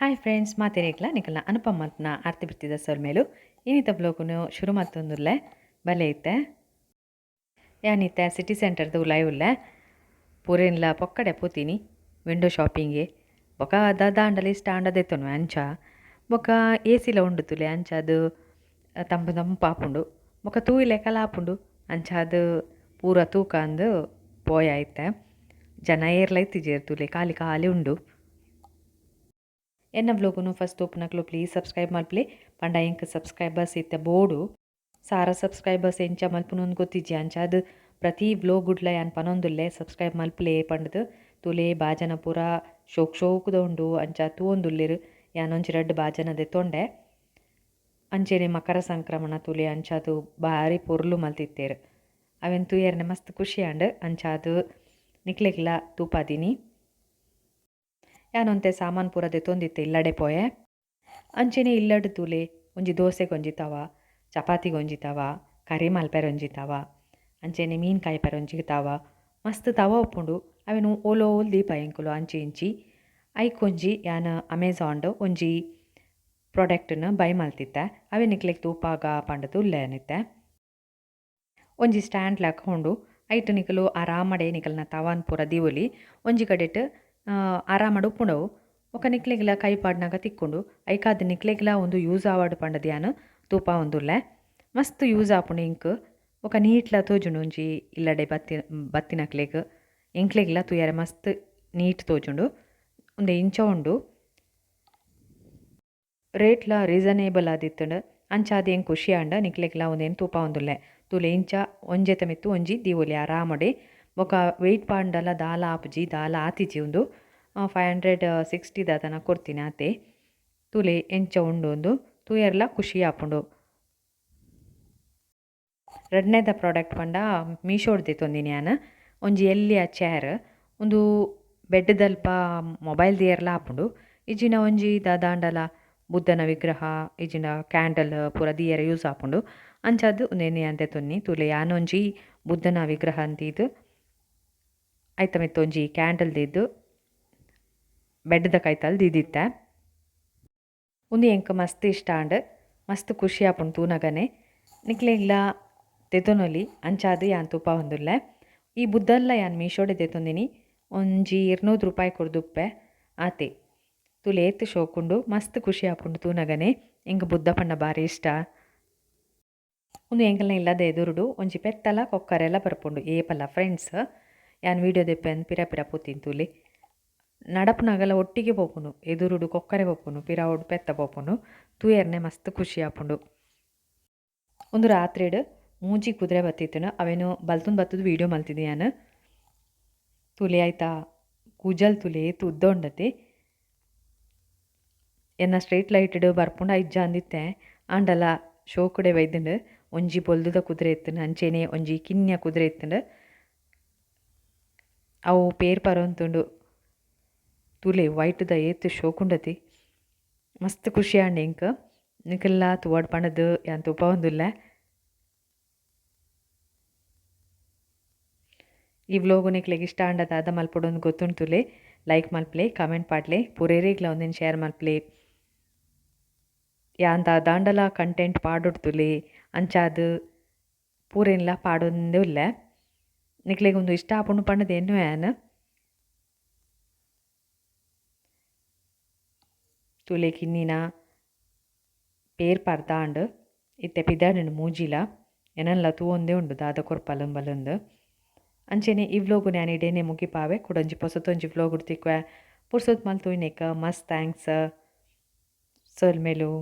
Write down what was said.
Hi friends, ಮಾತೆರೆಗ್ಲ ನಿಕಲ್ನ ಅನುಪಮತ್ನ ಆರ್ತಿ ಬಿತ್ತಿದ ಸೊಲ್ಮೆಲು. ಇನಿತ ಬ್ಲೋಗುನು ಶುರು ಮತ್ತೊಂದುಲ್ಲೆ ಬಲೆ ಇತ್ತೆ. ಯಾನಿತ್ತೆ ಸಿಟಿ ಸೆಂಟರ್ದ ಉಲಾಯಿ ಉಲ್ಲೆ. ಪೂರೆನ್ಲ ಪೊಕ್ಕಡೆ ಪೋತೀನಿ ವಿಂಡೋ ಶಾಪಿಂಗೆ. ಬೊಕ ದಾದಾಂಡಲ ಇಷ್ಟ ಆಂಡ ದೆತ್ತೊನುವೆ ಅಂಚ. ಬೊಕ ಏಸಿಲ ಉಂಡು ತುಲೆ ಅಂಚಾದ್ ತಂಪು ತಂಪು ಆಪುಂಡು. ಬೊಕ ತೂಯಿಲೆಕಲ ಆಪುಂಡು. ಅಂಚಾದ್ ಪೂರ ತೂಕ ಅಂದ್ ಪೋಯ ಇತ್ತೆ. ಜನ ಏರ್ಲ ಇತ್ತಿಜೆರ್ ತೂಲೆ ಖಾಲಿ ಖಾಲಿ ಉಂಡು. ಎನ್ನ ವ್ಲೋಗುನು ಫಸ್ಟ್ ತೂಪುನಕುಲು ಪ್ಲೀಸ್ ಸಬ್ಸ್ಕ್ರೈಬ್ ಮಲ್ಪುಲೆ. ಪಂಡ ಎಂಕ್ ಸಬ್ಸ್ಕ್ರೈಬರ್ಸ್ ಇತ್ತೆ ಬೋಡು. ಸಾರ ಸಬ್ಸ್ಕ್ರೈಬರ್ಸ್ ಎಂಚ ಮಲ್ಪುನು ಗೊತ್ತಿಜ್ಜಿ. ಅಂಚಾದ್ ಪ್ರತಿ ವ್ಲೋಗುಡ್ಲ ಯಾನ್ ಪನೊಂದುಲ್ಲೆ ಸಬ್ಸ್ಕ್ರೈಬ್ ಮಲ್ಪುಲೆ ಪಂಡ್ದ್. ತೂಲೆ ಬಾಜನ ಪೂರ ಶೋಕ್ ಶೋಕುದ ಉಂಡು ಅಂಚ ತೂವೊಂದುಲ್ಲೆರ್. ಯಾನ್ ಒಂಜಿ ರಡ್ಡ್ ಬಾಜನ ದೆತ್ತೊಂಡೆ. ಅಂಚೆನೆ ಮಕರ ಸಂಕ್ರಮಣ ತೂಲೆ ಅಂಚಾದ್ ಬಾರಿ ಪೊರ್ಲು ಮಲ್ತಿತ್ತೆರ್. ಅವೆನ್ ತೂಯೆರ್ನೆ ಮಸ್ತ್ ಖುಷಿ ಆಂಡ್. ಅಂಚಾದ್ ನಿಕ್ಲೆಗ್ಲ ತೂಪಾದಿನಿ. ಯಾನೊಂತೆ ಸಾಮಾನ್ ಪೂರ ದೆತ್ತೊಂದಿತ್ತೆ ಇಲ್ಲಡೆ ಪೋಯೆ. ಅಂಚೆನೆ ಇಲ್ಲಡ್ ತೂಲೆ ಒಂಜಿ ದೋಸೆಗೊಂಜಿ ತವ, ಚಪಾತಿಗೊಂಜಿ ತವ, ಕರಿ ಮಲ್ಪೆರೆ ಒಂಜಿ ತವ, ಅಂಚೆನೆ ಮೀನ್ ಕಾಯ್ಪೆರೆ ಒಂಜಿ ತವ, ಮಸ್ತ್ ತವ ಉಪ್ಪುಂಡು. ಅವೆನ್ ಓಲೋಲ್ ದೀಪ ಎಂಕುಲು ಅಂಚಿ ಇಂಚಿ. ಐಕೊಂಜಿ ಯಾನ್ ಅಮೆಜಾನ್ಡ್ ಒಂಜಿ ಪ್ರಾಡಕ್ಟ್ನ್ ಬೈ ಮಲ್ತಿತ್ತೆ. ಅವೆನ್ ನಿಕ್ಲೆಗ್ ತೂಪಾಗ ಪಂಡ್ದ್ ಉಲ್ಲೆ ಇತ್ತೆ. ಒಂಜಿ ಸ್ಟ್ಯಾಂಡ್ ಲೆಕ ಉಂಡು. ಐಟ್ ನಿಕುಲು ಆರಾಮಡೆ ನಿಕಲ್ನ ತವನ್ ಪೂರ ದೀವೊಲಿ. ಒಂಜಿ ಕಡೆಟ್ ಆರಾಮಡ್ ಉಪ್ಪುಂಡವು. ಬೊಕ ನಿಕ್ಲೆಗ್ಲ ಕೈ ಪಾಡ್ನಗ ತಿಕ್ಕುಂಡು. ಐಕಾದ್ ನಿಕ್ಲೆಗ್ಲ ಉಂದು ಯೂಸ್ ಆವಡ್ ಪಂಡ್ದ್ ಯಾನ್ ತೂಪಾವೊಂದುಲ್ಲೆ. ಮಸ್ತ್ ಯೂಸ್ ಆಪುಂಡು ಎಂಕ್. ಬೊಕ ನೀಟ್ಲ ತೋಜುಂಡು ಒಂಜಿ ಇಲ್ಲಡೆ ಬತ್ತಿನಕ್ಲೆಗ್. ಎಂಕ್ಲೆಗ್ಲ ತೂಯರೆ ಮಸ್ತ್ ನೀಟ್ ತೋಜುಂಡು. ಉಂದು ಇಂಚ ಉಂಡು. ರೇಟ್ಲ ರೀಸನೇಬಲ್ ಆದಿತ್ತುಂಡು. ಅಂಚಾದ್ ಎಂಕ್ ಖುಷಿ ಆಂಡ್. ನಿಕ್ಲೆಗ್ಲ ಉಂದೆನ್ ತೂಪಾವೊಂದುಲ್ಲೆ. ತೂಲೆ ಇಂಚ ಒಂಜೆತ ಮಿತ್ತ್ ಒಂಜಿ ದೀವೊಲಿ ಆರಾಮಡೆ. ಬೊಕ ವೆಯ್ಟ್ ಪಾಡ್ಂಡಲ ದಾಲ ಆಪುಜಿ ದಾಲ ಆತಿಜಿ ಉಂದು. 560 ದಾದನ ಕೊರ್ತಿನಿ ಆತೆ. ತೂಲೆ ಎಂಚ ಉಂಡು ಉಂದು ತೂಯೆರ್ಲ ಖುಷಿ ಆಪುಂಡು. ರಡ್ಡನೇದ ಪ್ರಾಡಕ್ಟ್ ಪಂಡ ಮೀಶೋಡ್ ದೆತೊಂದಿನಿ ಯಾನ್. ಒಂಜಿ ಎಲ್ಯ ಚೇರ್. ಉಂದು ಬೆಡ್ ದಲ್ಪ ಮೊಬೈಲ್ ದೀಯೆರ್ಲ ಆಪುಂಡು. ಇಜ್ಜಿಂಡ ಒಂಜಿ ದಾದಾಂಡಲ ಬುದ್ಧನ ವಿಗ್ರಹ ಇಜ್ಜಿಂಡ ಕ್ಯಾಂಡಲ್ ಪೂರ ದೀಯೆರೆ ಯೂಸ್ ಆಪುಂಡು. ಅಂಚಾದ್ ಉಂದೆನ್ ಯಾನ್ ದೆತೊನ್ನಿ. ತೂಲೆ ಯಾನ್ ಒಂಜಿ ಬುದ್ಧನ ವಿಗ್ರಹ ದೀದ್ ಐತ ಮಿತ್ತ್ ಒಂಜಿ ಕ್ಯಾಂಡಲ್ ದೀದ್ ಬೆಡ್ದ ಕೈತಲ್ ದೀದಿತ್ತೆ. ಉಂದು ಎಂಕ್ ಮಸ್ತ್ ಇಷ್ಟ ಆಂಡ್. ಮಸ್ತ್ ಖುಷಿ ಆಪುಂಡು ತೂನಗನೆ. ನಿಕ್ಲೆಗ್ಲ ದೆತೊನೊಲಿ. ಅಂಚಾದ್ ಯಾನ್ ತೂಪಾವೊಂದುಲ್ಲೆ. ಈ ಬುದ್ಧನ್ಲ ಯಾನ್ ಮೀಶೋಡೆ ದೆತೊಂದಿನಿ. ಒಂಜಿ 200 ರೂಪಾಯಿ ಕೊರ್ದುಪ್ಪೆ ಆತೆ. ತೂಲೆ ಏತ್ ಶೋಕುಂಡು. ಮಸ್ತ್ ಖುಷಿ ಆಪುಂಡು ತೂನಗನೆ. ಎಂಕ್ ಬುದ್ಧ ಪಂಡ ಬಾರಿ ಇಷ್ಟ. ಉಂದು ಎಂಕಲ್ನ ಇಲ್ಲದ ಎದುರುಡು ಒಂಜಿ ಪೆತ್ತಲ ಕೊಕ್ಕರೆಲ ಬರ್ಪುಂಡು ಏಪಲ ಫ್ರೆಂಡ್ಸ್. ಯಾನ್ ವೀಡಿಯೋ ದೆಪ್ಪೆಂದ್ ಪಿರ ಪಿರ ಪೋತಿನಿ ತೂಲೆ. ನಡಪುನಗಲ ಒಟ್ಟಿಗೆ ಪೋಪುಂಡು. ಎದುರುಡು ಕೊಕ್ಕರೆ ಪೋಪುಂಡು ಪಿರವುಡು ಪೆತ್ತ ಪೋಪುಂಡು. ತೂಯೆರ್ನೆ ಮಸ್ತ್ ಖುಷಿ ಆಪುಂಡು. ಉಂದು ರಾತ್ರಿಡ್ ಮೂಜಿ ಕುದುರೆ ಬತ್ತಿತ್ತುಂಡು. ಅವೆನ್ ಬಲ್ತೊಂದು ಬತ್ತುದು ವೀಡಿಯೋ ಮಲ್ತಿದ್ದೆ ಯಾನ್. ತೂಲೆ ಐತ ಕೂಜಲ್ ತೂಲೆ ಏತ್ ಉದ್ದ ಉಂಡತೆ. ಎನ್ನ ಸ್ಟ್ರೀಟ್ ಲೈಟ್ ಬರ್ಪುಂಡ ಇಜ್ಜಾಂದಿತ್ತೆ. ಆಂಡಲ ಶೋಕುಡೆ ಬೈದ್ಂಡ್. ಒಂಜಿ ಬೊಲ್ದುದ ಕುದುರೆ ಇತ್ತುಂಡು. ಅಂಚೆನೆ ಒಂಜಿ ಕಿನ್ಯ ಕುದುರೆ ಇತ್ತುಂಡು. ಅವು ಪೇರ್ ಪರೊಂತುಂಡು. ತೂಲೆ ವೈಟ್ದ ಏತ್ ಶೋಕುಂಡತಿ. ಮಸ್ತ್ ಖುಷಿ ಆಂಡ್ ಎಂಕ್. ನಿಕಲ್ಲ ತೂವಡ್ ಪಂಡ್ದ್ ಯಾನ್ ತೂಪಾವೊಂದುಲ್ಲೆ. ಈ ವ್ಲೋಗು ನಿಕ್ಲೆಗ್ ಇಷ್ಟ ಆಂಡ ದಾದ ಮಲ್ಪೊಡು ಗೊತ್ತುಂಡು ತೂಲೆ. ಲೈಕ್ ಮಲ್ಪುಲೆ, ಕಮೆಂಟ್ ಪಾಡ್ಲೆ, ಪೂರೆರೆಗ್ಲ ಉಂದೆನ್ ಶೇರ್ ಮಲ್ಪುಲೆ. ಯಾನ್ ದಾದಾಂಡಲ ಕಂಟೆಂಟ್ ಪಾಡೊಡು ತೂಲೆ. ಅಂಚಾದ್ ಪೂರೆನ್ಲ ಪಾಡೊಂದೇ ಉಲ್ಲೆ. ನಿಕ್ಲೆಗ್ ಉಂದು ಇಷ್ಟ ಆಪುಂಡು ಪಂಡ್ದ್ ಎನ್ನುವೆ ಯಾನ್. ತೂಲೆ ಕಿನ್ನಿನ ಪೇರ್ ಪಾಡ್ದಾಂಡ್. ಇತ್ತೆ ಪಿದಾಡುಂಡು ಮೂಜಿಲ. ಎನನ್ಲ ತೂವೊಂದೇ ಉಂಡು ದಾದ ಕೊರ್ಪಲ್ ಬಲಂದ್. ಅಂಚೆನೆ ಈ ವ್ಲೋಗು ಯಾನ್ ಇಡೇನೆ ಮುಗಿಪಾವೆ. ಕುಡೊಂಜಿ ಪೊಸತೊಂಜಿ ವ್ಲೋಗುಡು ತಿಕ್ಕುವೆ. ಪುರ್ಸೊತ್ ಮಲ್ತ್ ತೂಯಿನೆಕ್ ಮಸ್ತ್ thanks. ಸೊಲ್ಮೆಲು.